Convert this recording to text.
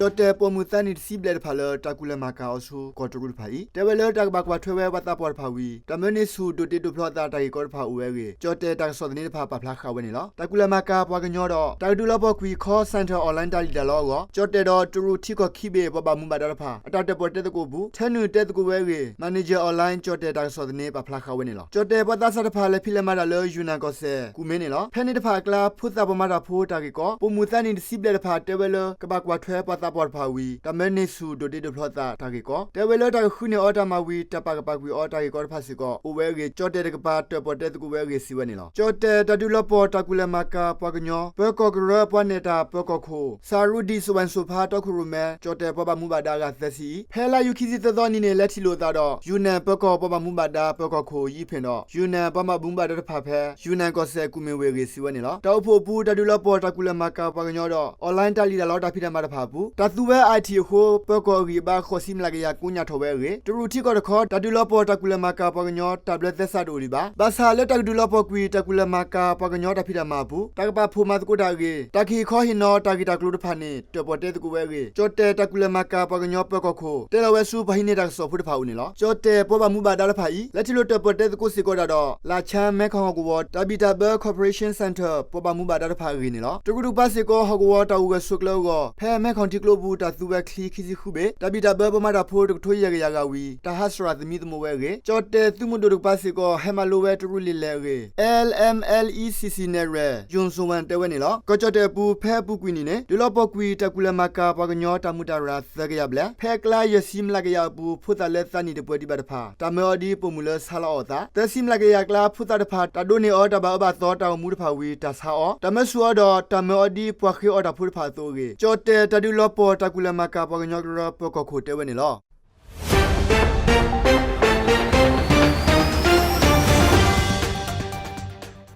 ကၠီၣ်တဲၣ်ပိာ်မုၣ်သးနံၣ်တဆံဘျဲၣ်တဖၣ်လၢတၢ်ကူၣ်လဲၤမၤကၤအီၤဆူကီၢ်တရူးတဖၣ်အံၤ တဲဝဲလၢတၢ်ကဘၣ်ကွၢ်ထွဲဝဲပှၤသးပှၢ်တဖၣ်ဝံၤ တၢ်မၢန့ၢ်ဆူၣ်ဒိၣ်တ့ဒိၣ်ဖျိအသးတၢ်ဂ့ၢ်ကီတဖၣ်အိၣ်ဝဲအဂ့ၢ် ကၠီၣ်တဲၣ်တၢ်ကစီၣ်သန့တဖၣ်ပာ်ဖျါဃာ်ဝဲန့ၣ်လီၤ. တၢ်ကူၣ်လဲၤမၤကၤပှၤကညီဒီး တၢ်ကဒုးလီၤပှီၢ်ကွံာ် call center online တၢ်လံၣ်တၢ်လီအဂီၢ် ကၠီၣ်တဲၣ်ဒီးတရူးထံကီၢ်ခံဘ့ၣ်ပှၤဘၣ်မူဘၣ်ဒါတဖၣ် အတၢ်တၢၣ်ပီၣ်တဲသကိးအပူၤ ထဲနုာ်တဲသကိးဝဲအဂ့ၢ် Manager Online ကၠီၣ်တဲၣ်တၢ်ကစီၣ်သန့ပာ်ဖျါဃာ်ဝဲန့ၣ်လီၤ. ကၠီၣ်တဲၣ်ပှၤသးစၢ်တဖၣ်လဲၤဖံးလဲၤမၤတၢ်လၢ ယူၢ်နၣ်ကီၢ်စဲၣ် ကူၣ်မ့ၢ်န့ၣ်လီၤ. ဖဲန့ၣ်တဖၣ်အကျါ ဖိသၣ်ပှၤမၤတၢ်ဖိတၢ်ဂ့ၢ်ကီ ပိာ်မုၣ်သးနံၣ်တဆံဘျဲၣ်တဖၣ် တဲဝဲလၢ ကဘၣ်ကွၢ်ထွဲပှၤသးပှၢ်တဖၣ်ဝံၤ တၢ်မၢန့ၢ်ဆူၣ်ဒိၣ်တ့ဒိၣ်ဖျိအသးတၢ်ဂ့ၢ်ကီ တဲဝဲလၢတၢ်ကဃုန့ၢ်အီၤတၢ်မၤဝံၤ တၢ်ပာ်ကပာ်ကွံာ်အီၤတၢ်ဂ့ၢ်ကီတဖၣ်စ့ၢ်ကီး အိၣ်ဝဲအဂ့ၢ် ကၠီၣ်တဲၣ်တကပၤ တၢၣ်ပီၣ်တဲသကိးဝဲအဂ့ၢ် စံးဝဲန့ၣ်လီၤ. ကၠီၣ်တဲၣ်တၢ်ဒုးလီၤပှီၢ်တၢ်ကူၣ်လဲၤမၤကၤပှၤကညီ ပၢၤကီၢ်ကရၢပှၤနဲၣ်တၢ်ပၢၤကီၢ်ခိၣ် စၤရူဒံၣ်စဝဲၣ်စိဖါတီခိၣ်ရိၣ်မဲ ကၠီၣ်တဲၣ်ပှၤဘၣ်မူဘၣ်ဒါအဂၤသၢဆံအံၤ ဖဲလါယူၤခံဆံသၢသီနံၤန့ၣ် လဲၤထံၣ်လိာ်အသးဒီး ယူၢ်နၣ်ပၢၤကီၢ်ပှၤဘၣ်မူဘၣ်ဒါပၢၤကီၢ်ခိၣ် ယံဖ့ၣ်ဒီး ယူၢ်နၣ်ပှၤဘၣ်မူဘၣ်ဒါတဖၣ်ဖဲ ယူၢ်နၣ်ကီၢ်စဲၣ် ကူၣ်မ့ၢ်ဝဲအဂ့ၢ် စံးဝဲန့ၣ်လီၤ. တၢ်အိၣ်ဖှိၣ်အပူၤ တၢ်ဒုးလီၤပှီၢ်တၢ်ကူၣ်လဲၤမၤကၤပှၤကညီဒီး online တၢ်လံၣ်တၢ်လီတၢ်ဖံးတၢ်မၤတဖၣ်အပူၤ တၢ်သူဝဲ IT အဃိ ပၢၤကီၢ်အဂံၢ်အဘါ ဃိးဆံမျးကယၤ ကိညၢ်ထီၣ်ဝဲအဂ့ၢ် တရူးထံကီၢ်တခီ တၢ်ဒုးလီၤပှီၢ်တၢ်ကူၣ်လဲၤမၤကၤပှၤကညီ တၢ်ဘျၢသဲစးတအိၣ်ဒံးဘၣ်. ဘၣ်ဆၣ်လၢတၢ်ကဒုးလီၤပှီၢ်ကွံာ် တၢ်ကူၣ်လဲၤမၤကၤပှၤကညီတၢ်ဖံးတၢ်မၤအပူၤ တၢ်ကပာ်ဖှိၣ်မၤသကိးတၢ်အဂ့ၢ် တၢ်ကဟ့ၣ်ခီဟ့ၣ်နီၤတၢ်ဂ့ၢ်တၢ်ကျိၤတဖၣ်န့ၣ် တၢၣ်ပီၣ်တဲသကိးဝဲအဂ့ၢ် ကၠီၣ်တဲၣ်တၢ်ကူၣ်လဲၤမၤကၤပှၤကညီပၢၤကီၢ်ခိၣ် တဲလီၤဝဲဆူပှၤဟံးန့ၢ်တၢ်ကစီၣ်ဖိတဖၣ်အအိၣ်န့ၣ်လီၤ. ကၠီၣ်တဲၣ်ပှၤဘၣ်မူဘၣ်ဒါတဖၣ်အံၤ လဲၤထံၣ်လိာ်တၢၣ်ပီၣ်တဲသကိးစ့ၢ်ကီးတၢ်ဒီး လၣ်ဆၣ်မဲၣ်ခီၣ်ဟီၣ်ကဝီၤ တၢ်ဘံၣ်တၢ်ဘၢ Cooperation Center ပှၤဘၣ်မူဘၣ်ဒါတဖၣ်အဂ့ၢ်န့ၣ်လီၤ. တရူးတကပၤစ့ၢ်ကီး ဟီၣ်ကဝီၤတၢ်အိၣ်ဂၢၢ်ဆိးကျၢၤအဂီၢ် ဖဲမဲၣ်ခီၣ်ထံကျိပူၤ တၢ်သူဝဲချံခံဆံဃုဘ့ၣ် တၢ်ဘံၣ်တၢ်ဘၢပှၤမၤတၢ်ဖိတကထိယဲၢ်ကယၤဂၤဝံၤ တၢ်ဟးစရၣ်သမံသမိးဝဲအဂ့ၢ် ကၠီၣ်တဲၣ်သုးမုၢ်ဒိၣ်တကပၤစ့ၢ်ကီး ဟဲမၤလိဝဲတရူးလံာ်လဲၢ်အဂ့ၢ် L M L E C C နဲၣ်ရွဲၣ် ယိၣ်စိဝဲၣ်တဲဝဲန့ၣ်လီၤ. ကီၢ်ကၠီၣ်တဲၣ်အပူၤ ဖဲအပူၤကွံာ်နံၣ်န့ၣ် ဒုးလီၤပှီၢ်ကွံာ် တၢ်ကူၣ်လဲၤမၤကၤပှၤကညီတၢ်မူးတၢ်ရၢ်သၢကယၤဘျဲၣ် ဖဲအကျါယဲၢ်ဆံမျးကယၤအပူၤ ဖိသၣ်လၢသးနံၣ်တပှဲၤဒံးဘၣ်တဖၣ် တၢ်မၢအီၤဒ်ပိာ်မုၣ်လၢဆါလီၤအီၤအသး သၢဆံမျးကယၤအကျါ ဖိသၣ်တဖၣ် တၢ်ဒိးန့ၢ်အီၤတၢ်ဘၣ်အၢဘၣ်သီတၢ်အိၣ်မူတဖၣ်ဝံၤ တၢ်ဆါအီၤ တၢ်မၢဆူၣ်အီၤဒီး တၢ်မၢအီၤဒ်ပှၤဃ့အီၣ်တၢ်ဖိတဖၣ်အသိးအဂ့ၢ် ကၠီၣ်တဲၣ်တၢ်ဒုးလီၤပှီၢ်တၢ်ကူၣ်လဲၤမၤကၤပှၤကညီကရၢပၢၤကီၢ်ခိၣ်တဲဝဲန့ၣ်လီၤ.